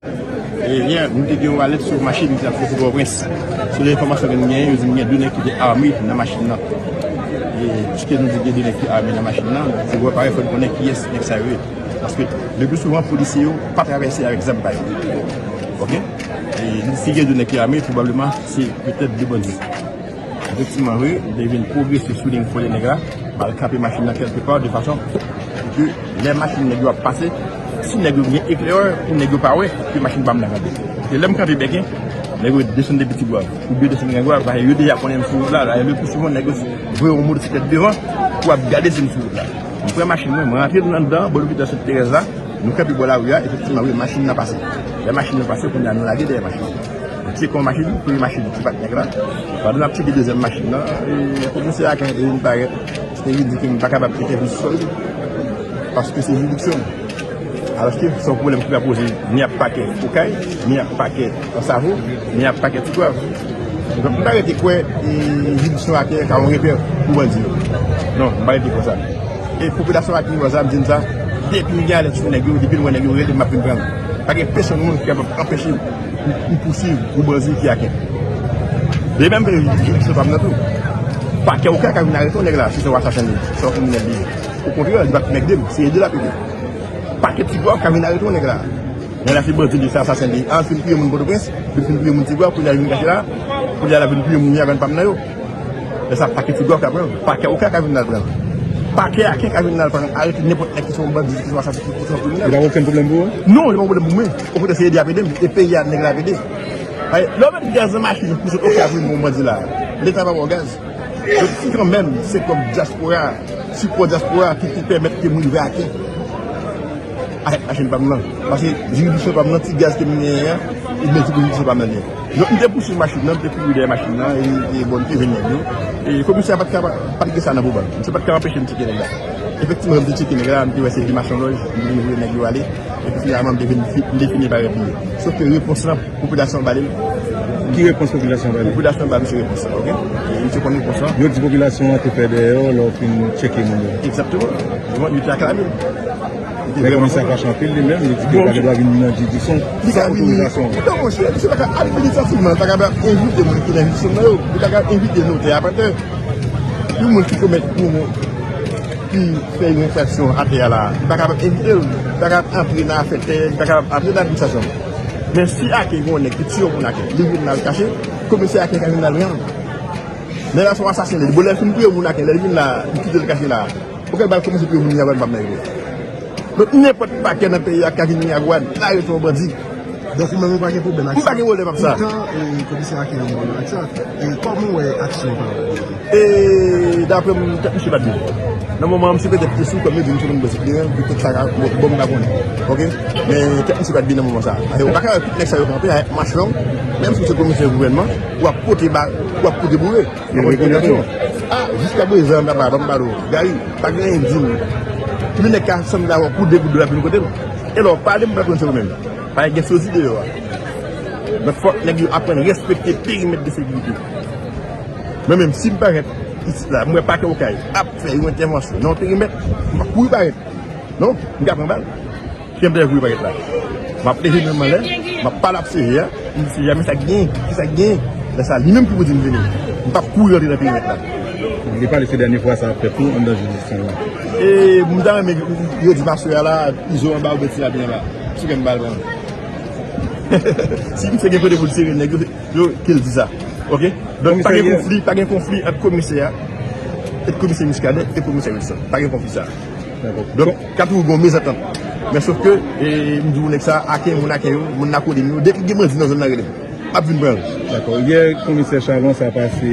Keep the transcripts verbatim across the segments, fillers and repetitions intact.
E yè, nou te gen yon alèt sou machin ki t ap soti Pòtoprens. Selon enfòmasyon ke nou genyen, yo di nou gen de nèg ki te ame nan machin nan. E piske nou di gen de nèg ki ame nan machin nan, se wè parèt fò n konnen kiyès nèg sa yo ye. Paske le pli souvan, polisye yo pa travèse avèk zam pa yo. Oke? E si gen de nèg ki ame, pwobableman, se petèt de bandi. Efektivman, wi, m te vin pwogrese sou liy fò de nèg la, m al kanpe machin nan kèlke pa, de fason pou ke lè machin nèg yo ap pase, si nèg yo gen eklèyè, pou nèg yo pa wè ke machin pa m nan kanpe. E lè m kanpe bèk, nèg yo desann depi Ti Gwav, oubyen desann Gran Gwav, paske yo deja konnen m sou wout la, la, le pli souvan nèg yo voye yon motosiklèt devan pou ap gade si m sou wout la. M pran machin mwen, m rantre anndan, bò lopital Sent Terèz la, nou kanpe bò lari a, efektivman, wi, machin nan pase. Lè machin nan pase, kounye a nou lage dèyè machin. Nou tcheke yon machin, premye machin ki pa t nèg la. Pandan n ap tcheke dezyèm machin nan, e, komisè a, kan li vin parèt, li te vin di ke m pa kapab entèvni sou sòl li, paske se jiridiksyon m. Alòske se yon pwoblèm ki pa poze ni ak pakè Okay, ni ak pakè Ansavo, ni ak pakè Ti Gwav. Donk, m pa rete kwè, e, jiridiksyon Akè ka yon repè pou bandi yo. Non, m pa rete kwè sa. E popilasyon Akè, m di n sa, depi m gen alèt sou nèg yo, depi m wè nèg yo rele, m ap vin pran yo. Pa gen pèsonn moun ki kapab anpeche m, m pousuiv yon bandi ki Akè. Depi m fè jiridiksyon pa m nan tou, pakè Okay ka vin arete yon nèg la, si se yon asasen li ye, si se yon kriminèl li ye. Okontrè, li pa t vin ede m, se ede l ap ede. Pakè Ti Gwav ka vin arete yon nèg la. Nèg la se bandi li, se asasen li. An fin touye moun Pòtoprens, li fin touye moun Ti Gwav, kounye a li vin kache la. Kounye a l ap vin touye moun Miagwàn pa m nan yo. Lè sa pakè Ti Gwav ka pran l. Pakè Okay ka vin la l pran l. Pakè Akè ka vin la l pran l. Arete nenpòt nèg ki se yon bandi, ki se yon asasen, ki se yon kriminèl. Li pa okenn pwoblèm pou ou? Non, li pa yon pwoblèm pou mwen. Okontrè, se ede ap ede m. E peyi a nèg la ap ede. Lè w met gaz nan machin pou sot, oke, ap vin yon bandi la. Leta pa ba w gaz. Donk, si kanmenm, se kòb dyaspora, sipò dyaspora ki, ki pèmèt ke m rive Akè. Avèk machin pa m nan. Paske jiridiksyon pa m nan, ti gaz ke m genyen an, e byen ti jiridiksyon pa m nan li ye. Donk, m te pouswiv machin nan, m te kouri dèyè machin nan, e, e bon, m te jwenn nèg yo. E komisè a pa t ka, pa t gen sa nan pwogram. Misye pa t ka anpeche m tcheke nèg la. Efektivman, m te tcheke nèg la, m te wè se de masonlòj, m te vin voye nèg yo ale. Epi finalman, m te vin fi-, m te fini pa repliye. Sof ke repons lan, popilasyon an ba li l. Ki repons popilasyon an ba li? Popilasyon an ba misye repons lan, oke? E misye konn repons lan. Yo di popilasyon an te pè dèyè w lè w fin tcheke moun yo. Egzakteman. Yo te aklame l. Li te vrèman kontan. Men komisè a fache anpil li menm, li di ke li pa gen dwa vin nan jiridiksyon san otorizasyon. Non, monchè, misye pa ka administrativman, li pa ka envite moun ki nan jiridiksyon nan yo. Li pa ka envite notè, apatè. Yon moun ki komèt yon, ki fè yon enfraksyon atè a la, li pa kapab envite l, li pa kapab antre nan afè tè, li pa kapab antre nan administrasyon. Men si Akè gen yon nèg ki tiye yon moun Akè, li vin la l kache, komisè Akè ka vin la l pran l. Nèg la se yon asasen li. Bon, lè l fin touye moun Akè, lè l vin la, li kite l kache la. Ou ka ba l kòmanse touye moun Miagwàn pa m nan yo. Donk, nenpòt pakè nan peyi a ka vin Miagwàn, l arete yon bandi. Donk, ou menm ou pa gen pwoblèm ak sa? M pa gen pwoblèm ak sa. Poutan, e, komisè Akè an bon ak sa. E, kòman w wè aksyon pa w? E, daprè m, tèt misye pa t byen. Nan moman an, misye petèt te sou, kòm yo di misye konn bwè ti kleren, petèt sa ka, bon, bon, m pa konnen. Oke? Men tèt misye pa t byen nan moman sa a. Paske ou pa ka wè tout nèg sa yo kanpe avèk mach long, menm si w se komisè gouvènman, w ap pote ba, w ap pote boure. Yo rekonèt ou. A, jiskaprezan, papa, ban m pale w. Gary, pa gen anyen k di m. Tout nèg ka sanble avè w kou de gout dlo ap vin kote m. E lè w pale m pa konn se ou menm. Pa gen sosi deyò a. Donk fòk nèg yo aprann respekte perimèt de sekirite. Mwen menm, si m parèt isit la, m wè pakè Okay ap fè yon entèvansyon nan yon perimèt, m p ap kouri parèt. Non, m ka pran bal. Kèm dèyè vre parèt la. M ap leve men m anlè, m ap pale ak sèje a, m di sèje a, men sa k genyen, kisa k genyen? Lè sa, li menm ki pou di m vini. M p ap kouri rantre nan perimèt la. Li pale se dènye fwa sa ap fèt tou anndan jiridiksyon an. E m ta renmen yo di m aswè a la, Izo anba oubyen Ti Labi anba. Sou kè m pa al pran. Si misye gen kote pou l sere nèg yo, yo, ke l di sa. Oke? Donk, pa gen konfli, pa gen konfli ant komisè a, ant komisè Muscadin e komisè Wilson. Pa gen konfli sa. Dakò. Donk, ka toujou gen yon mezantant. Men sof ke, e, m di w nèg sa, Aken, moun Aken yo, moun Lakolin yo, depi gen bandi nan zòn nan, rele m. M ap vin pran l. Dakò. Yè, komisè Chalon sa pase,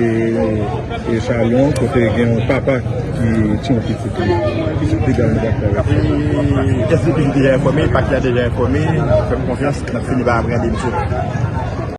e, Chalon, kote gen yon papa ki tiye yon pitit li. Pitit li gade nou pa fè. E, S D P J deja enfòme, pakè a deja enfòme, fè m konfyans, n ap fini pa aprann de misye.